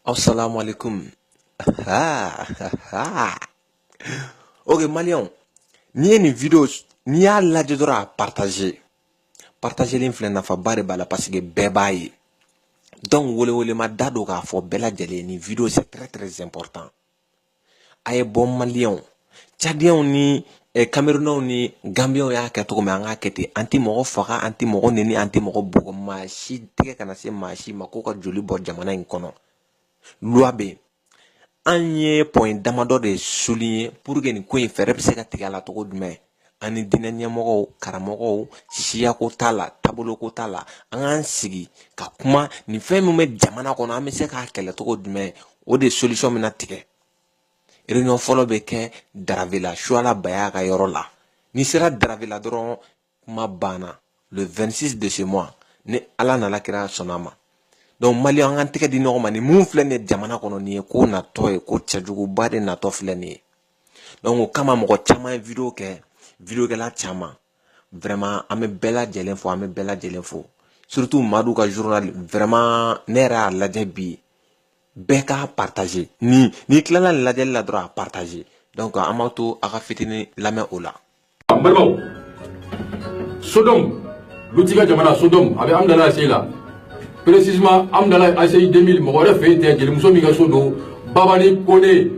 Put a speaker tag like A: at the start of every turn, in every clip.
A: Assalamu alaikum. Ok, Maliyɛnw, n'i ye nin vidéo, n'i y'a lajɛ dɔrɔn, a partager. Partagelen filɛ, nafaba de b'a la parce que bɛɛ b'a ye. Donc welewelema da don k'a fɔ bɛɛ lajɛlen, nin vidéo, c'est très très important. A ye bɔ, Maliyɛnw. Tchadiens ni Camerounais ni Gambiens y'a kɛ cogo min, an k'a kɛ ten. An tɛ mɔgɔ faga, an tɛ mɔgɔ neni, an tɛ mɔgɔ bugɔ. Maa si tɛgɛ kana se maa si ma k'o ka joli bɔ jamana in kɔnɔ. Loi bɛ yen. An ye point damadɔ de souligner pour que nin ko in, fɛɛrɛ bɛ se ka tigɛ a la cogo jumɛn. An ni diinɛ ɲɛmɔgɔw, karamɔgɔw, siyako t'a la, taaboloko t'a la, an k'an sigi ka kuma. Nin fɛn min bɛ jamana kɔnɔ, an bɛ se k'a kɛlɛ cogo jumɛn? O de solution bɛna tigɛ. Réunion fɔlɔ bɛ kɛ Daravela, Suala Baya ka yɔrɔ la. N'i sera Daravela dɔrɔn, kuma banna. Le 26 de ce mois, ni Ala nana kira sɔnna a ma. Donc Maliyɛn, an k'an tɛgɛ di ɲɔgɔn ma. Nin mun filɛ nin ye jamana kɔnɔ, nin ye ko natɔ ye, ko cɛjuguba de natɔ filɛ nin ye. Donc o kama, mɔgɔ caman ye vidéo kɛ, vidéo kɛla caman. Vraiment, an bɛ bɛɛ lajɛlen fo, an bɛ bɛɛ lajɛlen fo, surtout Madu ka journal. Vraiment, ne yɛrɛ y'a lajɛ bi. Bɛɛ k'a partager. Ni n'i tilala nin lajɛli la dɔrɔn, a partager. Donc an b'aw to a ka fitinin lamɛn o la.
B: N balimaw, Sodom, Luti ka jamana Sodom, a bɛ Amdala ACI la, précisément Amdala ACI 2000. Mɔgɔ wɛrɛ fɛ yen tɛ, jelimuso min ka so don, Babani Kone,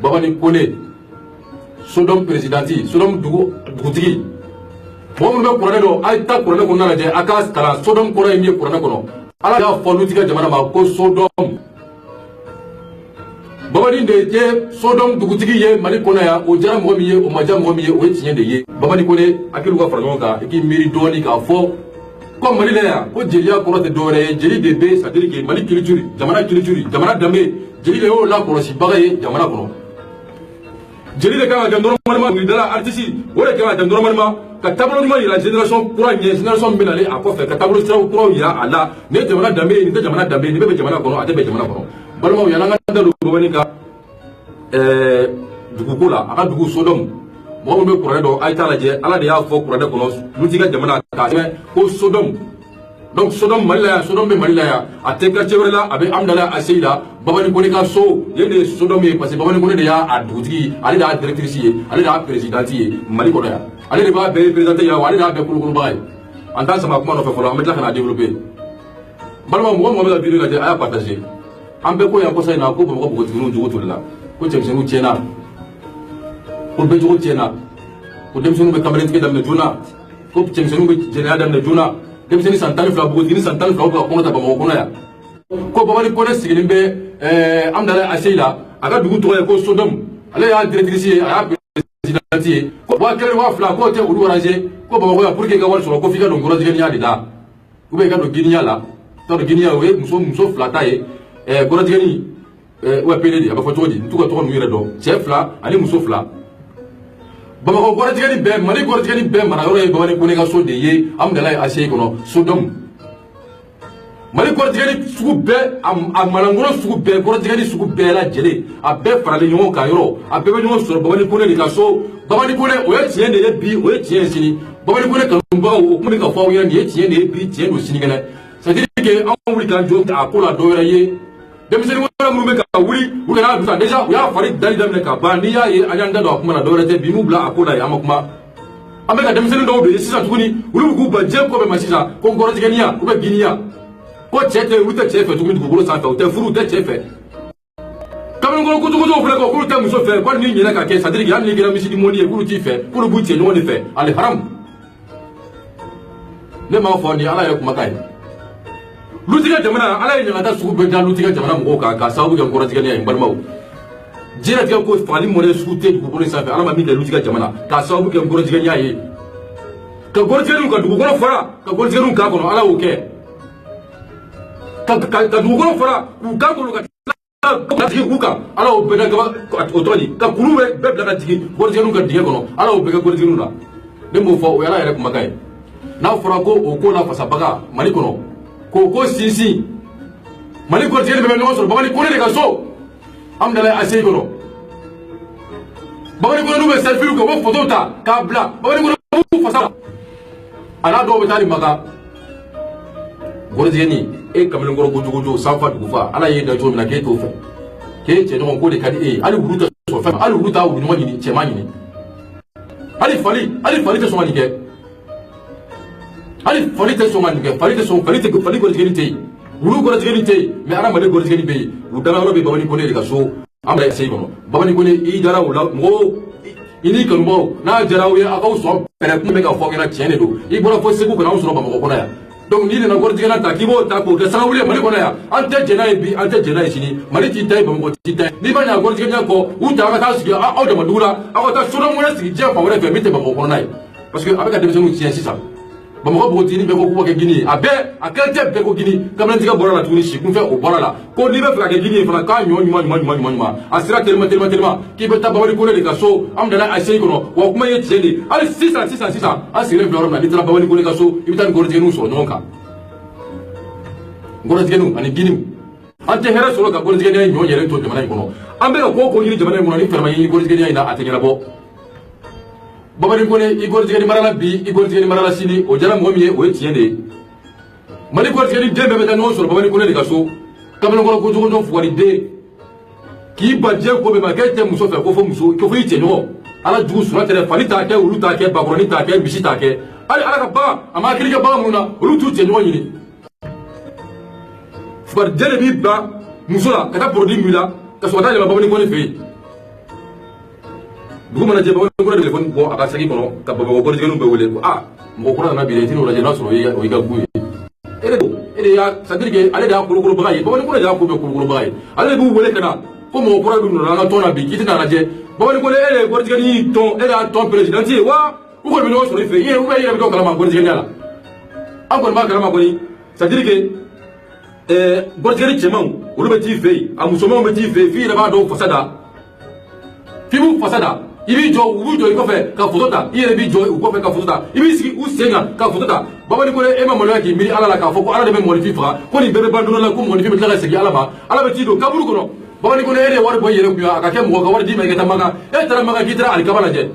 B: Babani Kone, Sodom présidente, Sodom dugu dugutigi. Mɔgɔ minnu bɛ kuranɛ dɔn, a ye taa kuranɛ kɔnɔna lajɛ, a k'a kalan. Sodom kɔrɔ ye min ye kuranɛ kɔnɔ, Ala y'a fɔ Luti ka jamana ma ko Sodom. Babani de ye Sodom dugutigi ye Mali kɔnɔ yan. O diyara mɔgɔ min ye, o ma diya mɔgɔ min ye, o ye tiɲɛ de ye. Babani Kone, hakiliw ka fara ɲɔgɔn kan, i k'i miiri dɔɔni k'a fɔ ko Mali la yan, ko jeliya kɔrɔ tɛ dɔwɛrɛ ye. Jeli de bɛ, c'est à dire que Mali culture, jamana culture, jamana danbe, jeli de y'o lakɔlɔsibaga ye jamana kɔnɔ. Jeli de kan ka kɛ normalement dɔnkilidala, artiste, o de kan ka kɛ normalement ka taabolo ɲuman yira génération kura ɲɛ, génération min bɛ nalen a kɔfɛ, ka taabolo sira kuraw yira a la. Nin ye jamana danbe ye, nin tɛ jamana danbe ye, nin bɛ bɛn jamana kɔnɔ, a tɛ bɛn jamana kɔnɔ. Balimaw, yan'an ka da don Babani ka duguko la, a ka dugu Sodom, mɔgɔ min bɛ kuranɛ dɔn, a ye taa lajɛ. Ala de y'a fɔ kuranɛ kɔnɔ, Luti ka jamana k'a sɛbɛn ko Sodom. Donc Sodom, Mali la yan, Sodom bɛ Mali la yan, a tɛ quartier wɛrɛ la, a bɛ Amdala ACI la, Babani Kone ka so yen de ye Sodom ye, parce que Babani Kone de y'a dugutigi, ale de y'a directrice ye, ale de y'a présidente ye Mali kɔnɔ yan, ale de b'a bɛɛ représenté yan wa, ale de y'a bɛɛ kolokolobaga ye. An t'an sama kuma nɔfɛ fɔlɔ, an bɛ tila ka na développer. Balima, mɔgɔ mɔgɔ bɛ ka vidéo lajɛ, a y'a partager. An bɛɛ ko yan kɔsa in na ko Bamakɔ npogotigininw jogo tolila, ko cɛmisɛnninw tiɲɛna, ko bɛɛ jogo tiɲɛna, ko denmisɛnninw bɛ kamelentigɛ daminɛ joona, ko cɛmisɛnninw bɛ jɛnɛya daminɛ joona. Denmisɛnnin san 12, npogotiginin san 12, u bɛ ka kɔnɔ ta Bamakɔ kɔnɔ yan. Ko Babali Kɔnɛ sigilen bɛ Amdala ACI la, a ka dugu tɔgɔ ye ko Sodom, ale y'a directrice ye, a y'a présidente ye. Ko 1000, 2000, k'o tɛ olu arranger. Ko Bamakɔ yan, pour que i ka wari sɔrɔ, ko f'i ka don gɔrɔjigɛniya de la, ou bien i ka don giniya la. T'a dɔn, giniya, o ye muso fila ta ye. Gɔrɔjigɛni ou pele de, a bɛ fɔ cogo di? N t'u ka tɔgɔ ninnu yɛrɛ dɔn. Cɛ fila ani muso fila. Bamakɔ gɔrɔjigɛni bɛɛ, Mali gɔrɔjigɛni bɛɛ mara yɔrɔ ye Babani Kone ka so de ye, Amdala ACI kɔnɔ, Sodom. Mali gɔrɔjigɛni sugu bɛɛ, a malangolo sugu bɛɛ, gɔrɔjigɛni sugu bɛɛ lajɛlen, a bɛɛ faralen ɲɔgɔn kan yɔrɔ, a bɛɛ bɛ ɲɔgɔn sɔrɔ Babani Kone de ka so. Babani Kone, o ye tiɲɛ de ye bi, o ye tiɲɛ ye sini. Babani Kone kanubagaw, o kuma bɛ ka fɔ aw ɲɛna, nin ye tiɲɛ de ye bi, tiɲɛ don sinikɛnɛ. C'est à dire que anw wuli k'an jɔ a ko la, dɔ wɛrɛ ye denmisɛnnin wɛrɛ minnu bɛ ka wuli, u nana dusa déjà, u y'a fari dali daminɛ ka ban. N'i y'a ye an y'an da don a kuma na, dɔ wɛrɛ tɛ bi, m'u bila a ko la yen, an ma kuma. An bɛ ka denmisɛnnin dɔw de ye sisan tuguni, olu bɛ k'u ban diɲɛ ko bɛɛ ma sisan, ko gɔrɔjigɛniya ou bien giniya, ko cɛ tɛ, olu tɛ cɛ fɛ tuguni dugukolo sanfɛ, u tɛ furu, u tɛ cɛ fɛ. Kamalenkɔrɔ kojugujugu fana ko k'olu tɛ muso fɛ, ko hali n'i ɲinɛ ka kɛ, c'est à dire que hali n'i kɛra misidi mɔni ye, k'olu t'i fɛ, k'olu b'u cɛ ɲɔgɔn de fɛ. Aliharamu, ne m'a fɔ, nin ye Ala yɛrɛ kumakan ye. Lutikɛ jamana, Ala ye ɲangata sugu bɛɛ da Lutikɛ jamana mɔgɔw kan k'a sababu kɛ nkɔrɔtigɛniya ye. N balimaw, diɲɛlatigɛ ko fagali mɔnɛ sugu tɛ dugukolo in sanfɛ Ala ma min kɛ Lutikɛ jamana k'a sababu kɛ nkɔrɔtigɛniya ye, ka gɔrɔtigɛniw ka dugukolo fara, ka gɔrɔtigɛniw k'a kɔnɔ. Ala y'o kɛ ka dugukolo fara k'u kan kɔnɔ, ka jigin k'u kan. Ala y'o bɛɛ da kaba o tɔgɔ di, ka kuru bɛɛ bila ka jigin gɔrɔtigɛniw ka dingɛ kɔnɔ. Ala y'o bɛɛ kɛ gɔrɔtigɛniw la. Ne m'o fɔ, o ye Ala yɛrɛ kumakan ye. N'a fɔra ko o ko la fasabaga Mali kɔnɔ, k'o ko sinsin, Mali gɔrɔtigɛni bɛɛ bɛ ɲɔgɔn sɔrɔ Babani Kone de ka so, Amdala ACI kɔnɔ. Babani Kone n'u bɛ selfie kɛ, u bɛ photo ta k'a bila. Babani Kone b'u fasa la, a n'a dɔw bɛ taa ni Maka gɔrɔtigɛni. E kamalenkɔrɔ gojogojo, sanfa dugufa, Ala y'e da cogo min na k'e t'o fɛ, k'e cɛɲɔgɔn k'o de ka di e ye. Hali wulu tɛ sɔn fɛn ma, hali wulu t'a wulu ɲɔgɔn ɲini, cɛman ɲini. Hali fali, hali fali tɛ sɔn ka nin kɛ, hali fali tɛ sɔn ka nin kɛ. Fali tɛ sɔn, fali tɛ, fali gɔrɔtigɛli tɛ yen, wulu gɔrɔtigɛli tɛ yen, mais adamaden gɔrɔtigɛli bɛ yen. U dala yɔrɔ bɛ Babani Kone de ka so, an bɛ se kɔnɔ. Babani Kone, i dara o la, mɔgɔw i n'i kanubagaw n'a diyara aw ye, aw k'aw sɔn pɛrɛ. Kun bɛ ka fɔ aw ɲɛna, tiɲɛ de don. I bɔra fo Segu ka na anw sɔrɔ Bamakɔ kɔnɔ yan. Donc n'i nana gɔrɔtigɛla ta k'i b'o ta k'o kɛ sababu ye Mali kɔnɔ yan, an tɛ jɛn n'a ye bi, an tɛ jɛn n'a ye sini. Mali t'i ta ye, Bamakɔ t'i ta ye. N'i ma ɲɛ gɔrɔtigɛnya kɔ, u ta, aw ka taa sigi aw dama dugu la, aw ka taa sodɔn wɛrɛ sigi diɲɛ fan wɛrɛ fɛ min tɛ Bamakɔ kɔnɔna ye, parce que a bɛ ka denmisɛnninw tiɲɛ sisan. Bamakɔ npogotiginin bɛɛ ko k'u ka kɛ Gini ye, a bɛɛ a kɛlen bɛɛ ko Gini. Kamelentigɛ bɔra la tuguni, si kunfɛ o bɔra la ko n'i bɛ fɛ ka kɛ Gini ye fana, k'a ɲɔ ɲuman ɲuman ɲuman ɲuman ɲuman, a sira telima telima telima, k'i bɛ taa Babani Kone de ka so, an nana a seyi kɔnɔ. Wa kuma ye tiɲɛ de ye. Hali sisan sisan sisan, an sigilen filɛ yɔrɔ min na, n'i taara Babani Kone ka so, i bɛ taa ni gɔrɔtigɛninw sɔrɔ ɲɔgɔn kan, gɔrɔtigɛninw ani Giniw. An tɛ hɛrɛ sɔrɔ ka gɔrɔtigɛninya ɲɔ yɛrɛ to jamana in kɔnɔ. An bɛ ka ko o ko ɲini jamana in kɔnɔ, ni fɛɛrɛ ma ɲini gɔrɔtigɛninya in na, a tɛ ɲɛnabɔ. Babani Kone, i gɔrɔtigɛni mara la bi, i gɔrɔtigɛni mara la sini, o diyara mɔgɔ min ye, o ye tiɲɛ de ye. Mali gɔrɔtigɛni den bɛɛ bɛ taa ɲɔgɔn sɔrɔ Babani Kone de ka so. Kamalenkɔrɔ kojogojo, fugariden, k'i ban diɲɛ ko bɛɛ ma, k'e tɛ muso fɛ, ko fo muso, ko fo i cɛɲɔgɔn. Ala jugu sura tɛ dɛ. Fali t'a kɛ, wulu t'a kɛ, bakɔrɔni t'a kɛ, misi t'a kɛ, hali Ala ka bagan, a ma hakili kɛ bagan minnu na, olu t'u cɛɲɔgɔn ɲini. Fugariden de b'i ban muso la ka taa produit min la ka sɔrɔ ka taa yɛlɛma Babani Kone fɛ yen. Dugu mana jɛ, Babani Kone de telefɔni bɔ a ka saki kɔnɔ ka Bamakɔ gɔrɔtigɛninw bɛɛ wele ko aa, mɔgɔ kura nana bi dɛ, i tɛn'o lajɛ n'a sɔrɔ o y'i ka gu ye. E de don, e de y'a, c'est à dire que ale de y'a kolokolobaga ye. Babani Kone de y'a ko bɛɛ kolokolobaga ye. Ale de b'u wele ka na ko mɔgɔ kura bɛ nana an ka tɔn na bi, k'i tɛna lajɛ. Babani Kone, e de ye gɔrɔtigɛnin tɔn, e de y'a tɔn président ye wa? U kɔni bɛ ɲɔgɔn sɔrɔ i fɛ yen, ou bien i yɛrɛ bɛ dɔ kalama gɔrɔtigɛninya la? An kɔni b'a kalama kɔni, c'est à dire que gɔrɔtigɛni cɛmanw, olu bɛ t'i fɛ yen, a musomanw bɛ t'i fɛ yen, f'i yɛrɛ b'a dɔw fasa da, f'i b'u fasa da. I b'i jɔ, u b'u jɔ i kɔfɛ ka foto ta, i yɛrɛ b'i jɔ u kɔfɛ ka foto ta, i b'i sigi u sen kan ka foto ta. Babani Kone, e ma maloya k'i miiri Ala la k'a fɔ ko Ala de bɛ mɔgɔninfin faga, ko nin bɛɛ bɛ ban don dɔ la, ko mɔgɔninfin bɛ tila ka segin Ala ma, Ala bɛ t'i don kaburu kɔnɔ? Babani Kone, e de ye wari bɔ i yɛrɛ kun a ka kɛ mɔgɔ ka wari d'i ma i ka taa Maka. E taara Maka k'i taara alikaba lajɛ,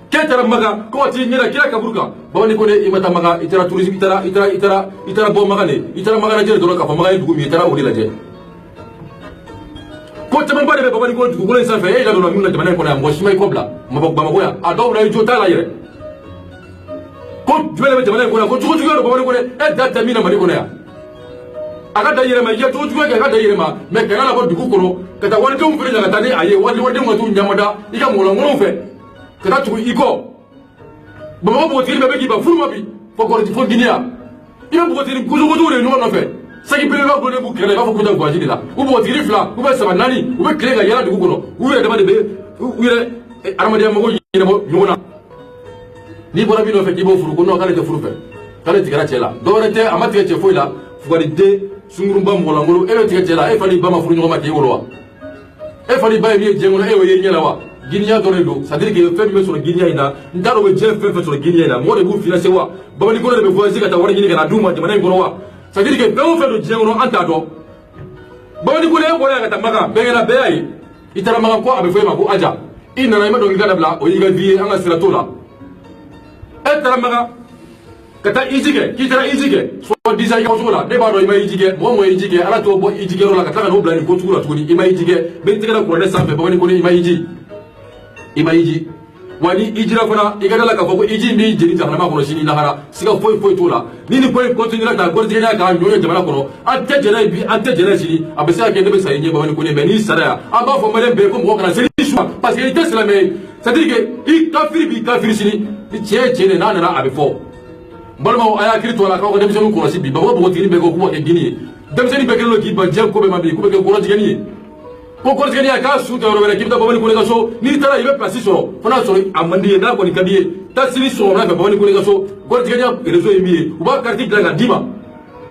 B: k'e taara Maka ko ka t'i ɲɛda kira kaburu kan. Babani Kone, i ma taa Maka, i taara tourisme, i taara i taara i taara i taara bɔ Maka de, i taara Maka lajɛ dɔrɔn k'a fɔ Maka ye dugu min ye, i taara o de lajɛ. Ko camanba de bɛ Babani Kone dugukolo in sanfɛ, e yɛrɛ donna min na jamana in kɔnɔ yan, mɔgɔ si ma i kɔ bila Bamakɔ yan, a dɔw la i jo t'a la yɛrɛ. Ko jumɛn de bɛ jamana in kɔnɔ yan? Ko cogo juguya don. Babani Kone, e da tɛ min na Mali kɔnɔ yan, a ka da yɛrɛ ma, i ka cogo juguya kɛ, a ka da yɛrɛ ma, mais kana labɔ dugu kɔnɔ ka taa walidenw fɛnɛ ta ka taa ni a ye, walidenw ka t'u ɲamada i ka mɔgɔlankolonw fɛ ka taa tugu i kɔ. Bamakɔ npogotigi bɛɛ bɛ k'i ban furu ma bi, fo kɔrɔti, fo Giniya. I bɛ npogotigi gojogojow de ɲɔgɔn nɔfɛ, saki belebeleba gulonnen b'u kɛrɛ la, i b'a fɔ k'u bɛ taa voyage de la. U npogotigi fila u bɛ saba naani, u bɛ tilen ka yala dugu kɔnɔ, u yɛrɛ dama de bɛ u yɛrɛ adamadenya mago ɲɛnabɔ ɲɔgɔn na. N'i bɔra min nɔfɛ k'i b'o furu, ko non, k'ale tɛ furu fɛ, k'ale tigɛra cɛ la. Dɔwɛrɛ tɛ, a ma tigɛ cɛ foyi la. Fugariden, sungurunba, mɔgɔlankolon, e bɛ tigɛ cɛ la? E fa n'i ba ma furu ɲɔgɔn ma k'e wolo wa? E fa n'i ba ye min ye diɲɛ kɔnɔ, e y'o ye ɲɛ la wa? Giniya dɔrɔn de don. C'est à dire que fɛn min bɛ sɔrɔ Giniya in na, n t'a dɔn u bɛ diɲɛ fɛn fɛn sɔrɔ Giniya in na, mɔgɔ de b'u financer wa? Babani Kone de bɛ voyager ka taa wari ɲini ka na d'u ma jamana in kɔnɔ wa? C'est à dire que fɛn o fɛn don diɲɛ kɔnɔ, an t'a dɔn. Babani Kone, e bɔra yan ka taa Maka, bɛɛ ɲɛna, bɛɛ y'a ye i taara Maka, ko a bɛ fɔ e ma ko Aja. I nana, i ma dɔnkili dabila, o y'i ka vie ye, an ka sira t'o la. E taara Maka ka taa iji kɛ, k'i taara iji kɛ soi disant i ka cogo la, ne b'a dɔn i ma iji kɛ. Mɔgɔ mɔgɔ ye iji kɛ, Ala t'o bɔ iji kɛyɔrɔ la ka tila ka n'o bila nin ko sugu la tuguni. I ma iji kɛ, n bɛ n tɛgɛ da kuranɛ sanfɛ. Babani Kone, i ma iji, i ma iji. Wa ni i jira fana, i ka da la k'a fɔ ko iji in b'i jeni jahanama kɔnɔ sini lahara, siga foyi foyi t'o la. Ni nin ko in continuera ka gɔrisigɛnya k'a ɲɔ ye jamana kɔnɔ, an tɛ jɛnɛ ye bi, an tɛ jɛnɛ ye sini. A bɛ se ka kɛ ne bɛ sa i ɲɛ, Babani Kone, mais n'i sara yan, an b'a fɔ maliyɛn bɛɛ ko mɔgɔ kana seli su, parce que i tɛ silamɛ ye. C'est à dire que i kafiri b'i kafiri sini. Ni tiɲɛ ye tiɲɛ de, n'a nana a bɛ fɔ. N balimaw, a y'a hakili to a la k'aw ka denmisɛnninw kɔlɔsi bi. Bamakɔ npogotiginin bɛɛ ko k'u ka kɛ Gini ye, denmisɛnnin bɛɛ kɛlen don k'i ban diɲɛ ko bɛɛ ma bi, k'u bɛ kɛ kɔrɔtigɛni ye, ko kɔrɔtigɛni k'a su tɛ yɔrɔ wɛrɛ, k'i bɛ taa Babani Kone ka so. N'i taara, i bɛ place sɔrɔ fo n'a sɔrɔ a man di ye, n'a kɔni ka di ye, taa sini sɔgɔmada fɛ Babani Kone ka so. Kɔrɔtigɛniya réseau ye min ye, u b'a carte dilan ka d'i ma.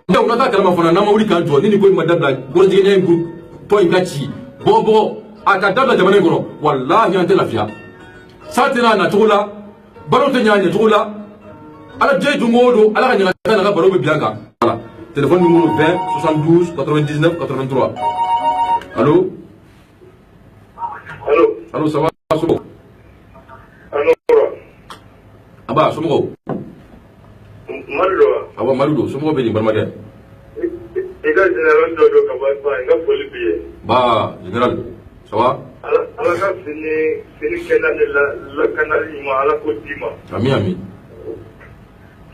B: Donc n'a t'a kalama fana, n'an ma wuli k'an jɔ ni nin ko in ma dabila, kɔrɔtigɛniya in tɔn in ka ci bɔgɔ bɔgɔ, a ka dabila jamana in kɔnɔ, walahi an tɛ lafiya. Sa tɛna a nacogo la, balo tɛ ɲɛ a ɲɛcogo la. Ala diɲɛ don o don, Ala ka ɲagata n'a ka balo bɛ bin an kan. Voilà, téléphone numéro 20 72 99 83. Allo?
C: Allo?
B: Allo, ça va, somɔgɔw?
C: Allo?
B: Aba, somɔgɔw?
C: Mali don wa?
B: Awɔ, Mali don. Somɔgɔw bɛ di, balimakɛ?
C: I ka général dɔ don ka bɔ Espagne, n ka foli b'i ye.
B: Ba général, ça va?
C: Ala ka sini kɛnɛ ni lakanali ɲuman, Ala k'o d'i ma.
B: Ami ami.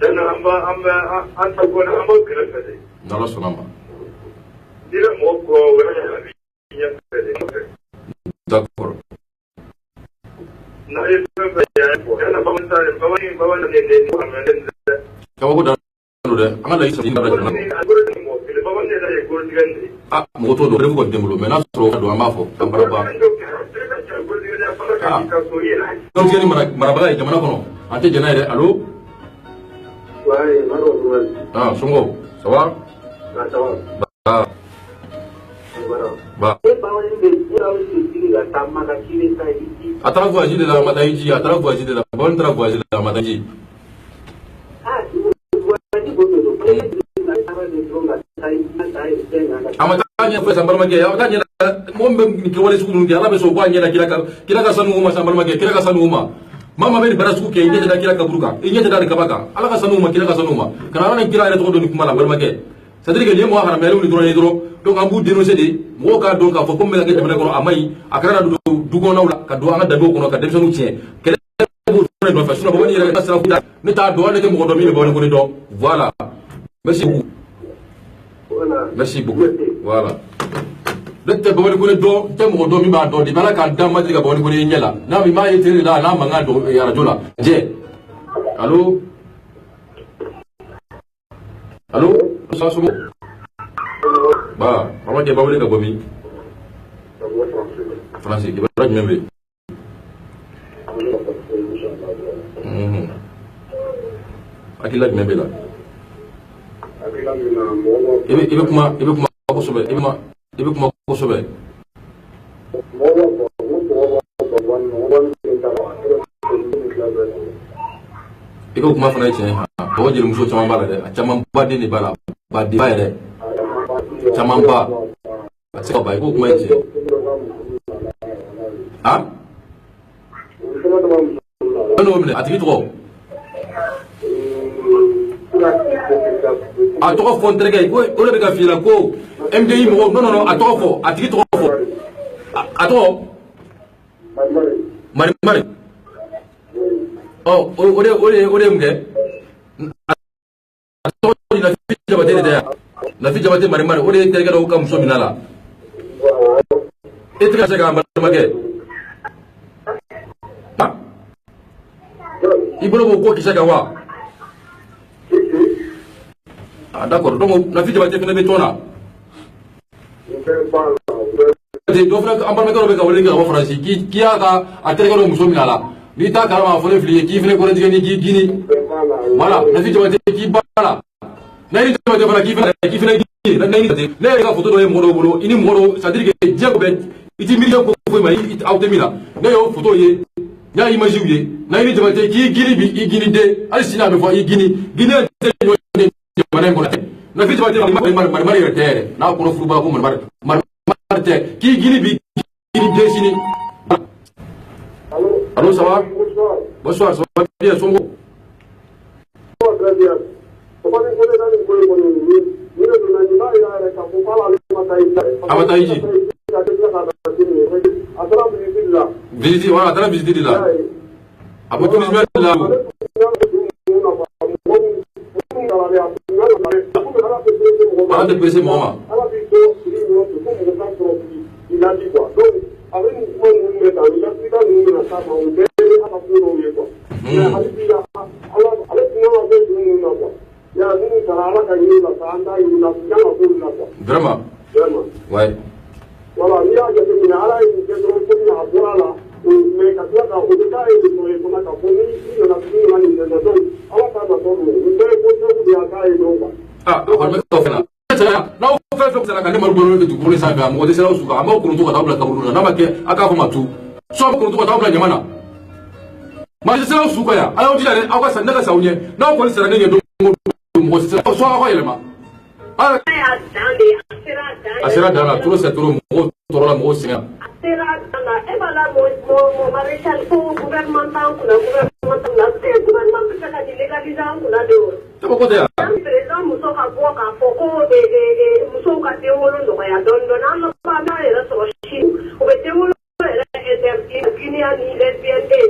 C: Tiɲɛ na, an b'a an bɛ an ta kɔni, an b'aw kɛrɛfɛ de.
B: N'Ala sɔnna ma.
C: N'i bɛ mɔgɔ kɔ, o yɛrɛ a b'i ɲɛfɛ de.
B: D'accord.
C: N'a ye fɛn fɛn ye, a ye fɔ. Tiɲɛ na, bamanan ta bamanan bamanan de ne dɛ.
B: Kabako dan don dɛ, an ka laɲini sabati dabila jamana kɔnɔ.
C: Mɔgɔ kelen, bamanan yɛrɛ ye goritigɛ nin de ye.
B: Ah, mɔgɔ t'o dɔn, preuve kɔni tɛ n bolo, mais n'a sɔrɔ o don, an b'a fɔ an bara ba. Ah, goritigɛ ni marabaga ye jamana kɔnɔ, an tɛ jɛn n'a ye dɛ. Allo?
C: Ouais, Maro.
B: Ah, somɔgɔw, ça va?
C: Ah, ça va.
B: Ba.
C: Voilà.
B: Ba.
D: E bawani bɛ e sigi ka taa Maka k'i bɛ taa hiji.
B: A taara voyage de la, a ma taa hiji, a taara voyage de la. Bawani taara voyage de la, a ma taa hiji.
D: Ah, voyage ko don, e taara de dɔrɔn ka taa hiji, taa fɛn na.
B: A ma taa ɲɛfɔ sa, n balimakɛ, a ma taa ɲɛ. Mɔgɔ min bɛ nin kɛwale sugu ninnu kɛ, Ala bɛ sɔn ko a ɲɛ da kira ka sanu o ma sa, n balimakɛ, kira ka sanu o ma. Maa maa bɛ nin baara sugu kɛ, i ɲɛ tɛ da kira kaburu kan, i ɲɛ tɛ da nin kaba kan. Ala ka sanu o ma, kira ka sanu o ma, ka na Ala ni kira yɛrɛ tɔgɔ dɔn nin kuma la, n balimakɛ. C'est à dire que nin ye mɔgɔ haramuyalenw ni dɔrɔn ye dɔrɔn. Donc an b'u dénoncer de, mɔgɔw k'a dɔn k'a fɔ ko min bɛ ka kɛ jamana kɔnɔ, a man ɲi. A kana na don du kɔnɔnaw la ka don an ka danbew kɔnɔ ka denmisɛnninw tiɲɛ. Kɛlɛ b'o dɔrɔn de nɔfɛ. Sinon Bamani yɛrɛ ka sira foyi ne t'a dɔn, ne tɛ mɔgɔ dɔn min bɛ Bamani Kone dɔn. Voilà, merci beaucoup.
D: Voilà.
B: Merci beaucoup. Voilà, ne tɛ Bamani Kone dɔn, n tɛ mɔgɔ dɔn min b'a dɔn. Depuis Ala k'an dan, ma deli ka Bamani Kone ye ɲɛ la. N'a min m'a ye télé la, n'a mankan don arajo la. Jɛ, allo, allo, sa somɔgɔw? Ba, balimakɛ, b'a wele ka bɔ min? Faransi. Kibaruya jumɛn bɛ yen? Hakilila jumɛn b'e la? I bɛ kuma kosɛbɛ, i bɛ kuma kosɛbɛ. I ka kuma fana ye tiɲɛ ye. Bɔgɔ jelimuso caman b'a la dɛ, a caman ba den de b'a la, ba den ba yɛrɛ caman ba, a tɛ se ka ban. I k'o kuma ye tiɲɛ ye. Ah, fɛn dɔw minɛ a tigi tɔgɔ, a tɔgɔ fɔ n terikɛ ye ko o de bɛ ka f'i ɲɛna ko MDI mɔgɔw. Non, non, non, a tɔgɔ fɔ, a tigi tɔgɔ fɔ, a tɔgɔ Mari Mari. Ɔ, o de ye mun kɛ? A tɔgɔ di Nafi Jabate de tɛ yan? Nafi Jabate Mari Mari, o de ye terikɛ dɔw ka muso minɛ a la. E tɛ ka se k'an balimakɛ han, i bolo b'o ko kisɛ kan wa? Ah, d'accord. Donc Nafi Jabate fana bɛ tɔn na. Dɔ fana, an balimakɛ dɔ bɛ ka wele kɛ ka bɔ Faransi, k'i y'a ka a terikɛ dɔ muso minɛ a la. N'i t'a kalama, a fɔ ne fili ye k'i fana kɔrɔtigɛ ni k'i gini. Voilà, Nafi Jabate k'i ba la. Nayini Jabate fana k'i fana gini. Nayini Jabate, ne yɛrɛ ka photo dɔ ye mɔgɔ dɔw bolo, i ni mɔgɔ dɔw, c'est à dire que diɲɛ ko bɛɛ, i ti miiri ko foyi ma, aw tɛ min na. Ne y'o photo ye, n y'a image ye. Nayini Jabate k'i gini bi, i gini den, hali sini a bɛ fɔ i gini. Gini tɛ ɲɔ jamana in kɔnɔ. Nafi Jabate, Mari Mari Mari yɛrɛ tɛ yɛrɛ n'a kɔnɔ furuba ko Mari Mari Mari tɛ, k'i gini bi, gini den sini. Allô, ça va?
C: Bonsoir.
B: Bonsoir, ça va bien, somɔgɔw?
C: Très bien. Ni de donna nin b'a yira yɛrɛ k'a fɔ k'ale ma taa hiji.
B: A ma taa hiji.
C: A taara visite la.
B: Visite, voilà, a taara visite de la. A bɔ tourisme de la. Ala tɛ pressé mɔgɔ ma.
C: Ala b'i to sigi ɲɔgɔn fɛ fo mɔgɔ k'a sɔrɔ k'i ladi quoi. Donc a bɛ nin kuma ninnu bɛ tan, nin ladilikan ninnu bɛna s'a ma, o bɛɛ ye ala ka ko dɔw ye quoi. Mais hali bi ala ale tun kan ka kɛ ninnu na quoi. Ya minnu taara, Ala ka ɲini la sa, an t'a ɲini la, kan ka k'olu la quoi.
B: Vraiment.
C: Vraiment.
B: Ouais.
C: Voilà, n'i y'a jateminɛ, Ala ye nin kɛ dɔrɔn komi a bɔra a la, mais ka tila ka o bɛ k'a ye de sɔrɔ yen fana k'a fɔ ni i nana nin kɛ, donc Ala t'a natɔ don, nin bɛɛ ye ko sababu de y'a k'a ye dɔrɔn quoi.
B: Ah, a kɔni bɛ k'aw fana. N'aw fɛn fɛn sera ka ne Mali bolo de dugukolo sanfɛ, a mɔgɔ tɛ sera aw su kan, an b'aw korotu ka taa bila kaburu la. N'a ma kɛ, a k'a fɔ ma tu. Soit aw korotu ka taa bila ɲama na. Maa tɛ sera aw su kan yan. A y'aw jija dɛ, aw ka sa, ne ka sa aw ɲɛ. N'aw kɔni sera ne ɲɛ don o don, mɔgɔ tɛ sera. Soit aw ka yɛlɛma. A sera dan na, trop c'est trop, mɔgɔw tɔɔrɔla, mɔgɔw sɛgɛnna.
E: A sera dan na, e b'a la mɔ maréchal ko gouvernement t'an kunna, gouvernement t'an kunna. E gouvernement bɛ fɛ ka nin légaliser an kunna de o.
B: Kabako tɛ yan.
E: An président muso ka bɔ k'a fɔ ko muso denwolo nɔgɔya dɔɔni dɔɔni. An laban an b'an yɛrɛ sɔrɔ Chine, u bɛ denwolo yɛrɛ interdit, Guinée ni lesbienne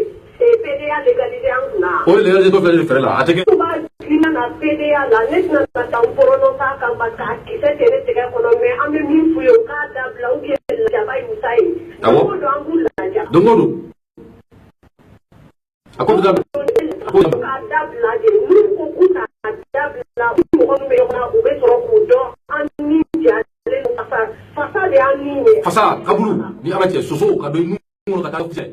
E: et PDA légalisé an kunna.
B: O ye légalisé filɛ nin fɛɛrɛ la, a tɛ kɛ.
E: U b'a Guinée na PDA la, ne tɛna na taa n prononcer a kan parce que a kisɛ tɛ ne tɛgɛ kɔnɔ, mais an bɛ min f'u ye, u k'a dabila ou bien lajaba y'u ta ye.
B: Awɔ.
E: Don o don an b'u laja.
B: Don o don a ko bɛ taa a ko.
E: K'a dabila de, n'u ko k'u t'a dabila, u mɔgɔ min bɛ ɲɔgɔn na, u bɛ sɔrɔ k'u dɔn an ni jalen don. Fasa, fasa de y'an ni ye.
B: Fasa kaburu ni ala cɛ, soso ka don i nun kɔnɔ ka taa kisɛ.